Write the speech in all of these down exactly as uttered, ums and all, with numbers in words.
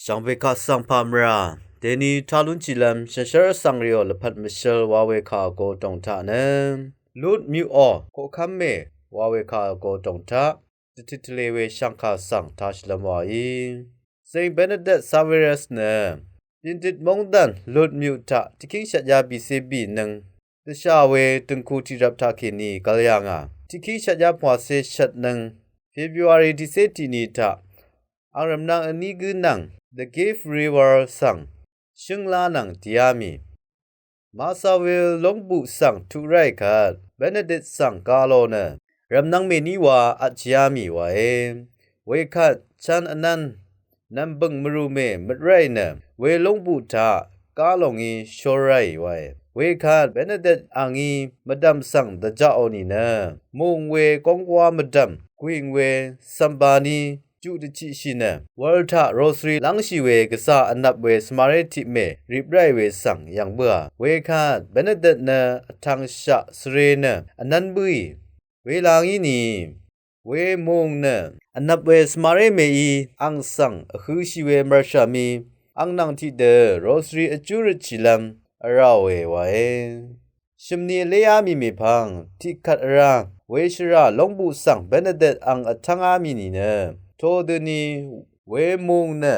Jàngpè kaq svng pà mvrà dèni tá lúnshìlv́m shànshv́r vsvng rìò lvpat mvshvl wa we kà vgo dòng taq nø, Lut myuqò koqkv́m mè wa we kà vgo dòng taq dvtøt tvlē we shvngkà svng tāshìlv́m wàí. Zing Benedict Sawiris nø Pyindøt móngdàn Lut myuq taq tiqkíng shvtyá bìcé bìnøng dvshà we døngku tiqrvp taqkèní gvl yà ngà. Tiqkíng shvtyá pvngwàcé shvtnøng February tiqcé tiqni taq ang rvmnvng vní gǿ nvng The Gave River svng shǿnglá nvng dìá mì. Masawil lóngbuq svng tuq ráì kvt Benedict svng galo nø rvmnvng mèní wa vtjìá mì wae. Wekvt chvn vnvn nv̀mbø̀ng mvrù mè møt ráì nø we lóngbuq taq gá lòngí shór ráì wae. Wekvt Benedict angí mvdv̀m svng dvjaqò nìnø mùng we góngwá mvdv̀m gwìng we svmbaní juq dvchiqshì nø wūr taq rosary lv́ngshì we gvzà vnvp we svmaré tiq mè rip ráì we svng yv̀ng bǿà. Wekvt Benedict nø vtvngshaq svre nø vnv́n bǿì. Welangí ni we mùng nø vnvp we svmaré mèí ang svng vhø̄shì we mvrshà mì ang nvng tiqdø rosary vjú røtshìlv́m vràòe wae. Shø̀mni vléá mì mèpvng tiqkvt vrá we shvrà lóngbuq svng Benedict ang vtv́ngá mì nìnø todøni we mùng nø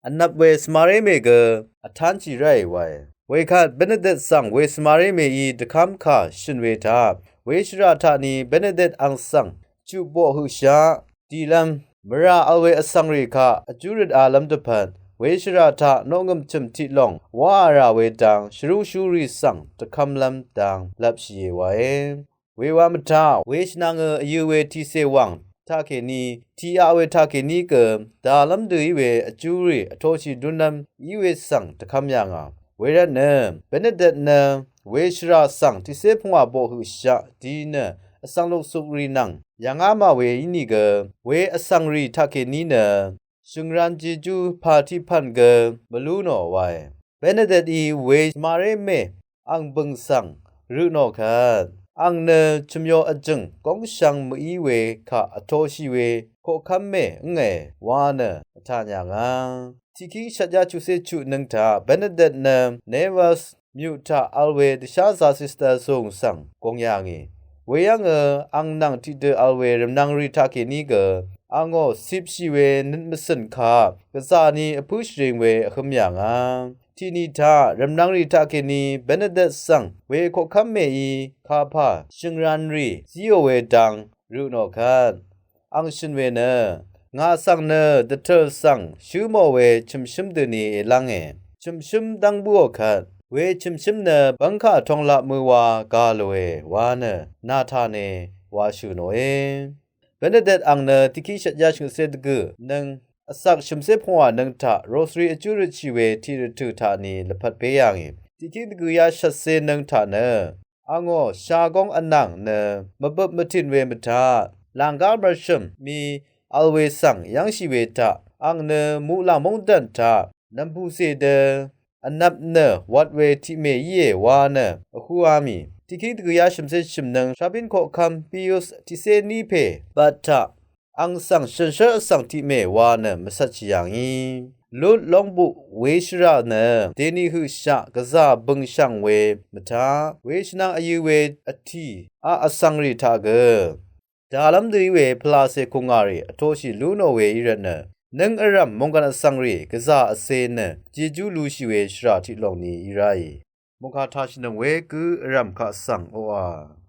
vnvp we svmaré mè gø vtánshì ráì wae. Wekvt Benedict svng we svmaré mèí dvkv́mkà shø̀n we taq we shvrà taqni Benedict ang svng chuq boq høqshaq dìlv́m mvrà vl we vsvng rì kaq vjú røt alv́m dvpvt we shvrà taq noqngø̀m chø̀m tiq lòng wáà rà we dang shvrúngshúrì svng dvkv́mlv́m dang lvpshìe wae. Wewa mvtaq we shvnvngø vyø̄ we tiqcè wàng taqkèní tiqaq we taqkèní gø dàlv́m dø í we vjúrì vtoshì dúnlv́m í we svng dvkv́m yà ngà. Wervtnø Benedict nø we shvrà svng tiqcé pungwà boq høqshaq di nø vsvng luksukrì nvng yv̀ngá mà we ínìgø we vsvng rì taqkèní nø shø̀ngran jejú pà tiqpv̀n gø mvlú nò wae. Benedictí we svmaré mè ang bø̀ng svng rø nò kvt ang nø chø̀myo vjø̀ng góngshvng mø̀í we kaq vtoshì we koqkv́m mè ǿnge wa nø vtà nyà ngà. Tiqkíng shvtyá chuqcé chuqnøng taq Benedict nø Nevers myuq taq vl we dvsházā sister zùng svng gong yà ngì. Weyv́ngø ang nvng tiqdø vl we rvmnvng rì taqkèní gø angò cipshì we nøt mvcø̀n kaq gvzà ni vpǿ shvring we vhø̄m yà ngà. Tiqni taq rvmnvng rì taqkèní Benedict svng we koqkv́m mèí kapà shø̀ngran rì zíò we dang rø nò kvt ang shø̀n we nø ngà svng nø dvtø̀l svng shǿ mò we chø̀mshǿm døni èlv́nge. Chø̀mshǿm dv́ng bǿò kvt we chø̀mshǿm nø bv́ngkà tonglap mø wa gà lòe wa nø nà tàne wa shø̀ nòe. Benedict ang nø tiqkíng shvtyá shø̀ngcé dvgø̀ nøng vsvk shø̀mcé pungwà nøng taq rosary vjú røtshì we tiq rvtø̀ taqni lvpat bé yà ngì. Tiqkíng dvgø̀yá shvtcé nøng taq nø angò shagóng vnàng nø mvbøp mvtìn we mvtaq lànggá mvrshø̀m mì vl we svng yv́ngshì we taq ang nø muqlàng móngdàn taq nv̀mpùcè dø vnvp nø wat we tiqmè íe wa nø vhúá mì. Tiqkíng dvgø̀yá shø̀mcé shø̀mnøng shabín koqkv́m Pius tiqcé ní pè bvt taq ang svng shànshv́r vsvng tiqmè wa nø mvcvtshì yà ngì. Lut lóngbuq we shvrà nø dèni høqshaq gvzà bø̀ngshv̀ng we mvtaq we shvnvng vyø̄ we vtì aq vsvng rì taq gø dàlv́m dø í we pvlacè kùngà rì vtoshì lú nò we í rvtnø nøng vrv̀m mònggv̀n vsvng rì gvzà vcē nø jejú lushì we shvrà tiq lòng ni í ráì. Mòngkà tashìnøng we gǿ vrv̀m kaq svng oqà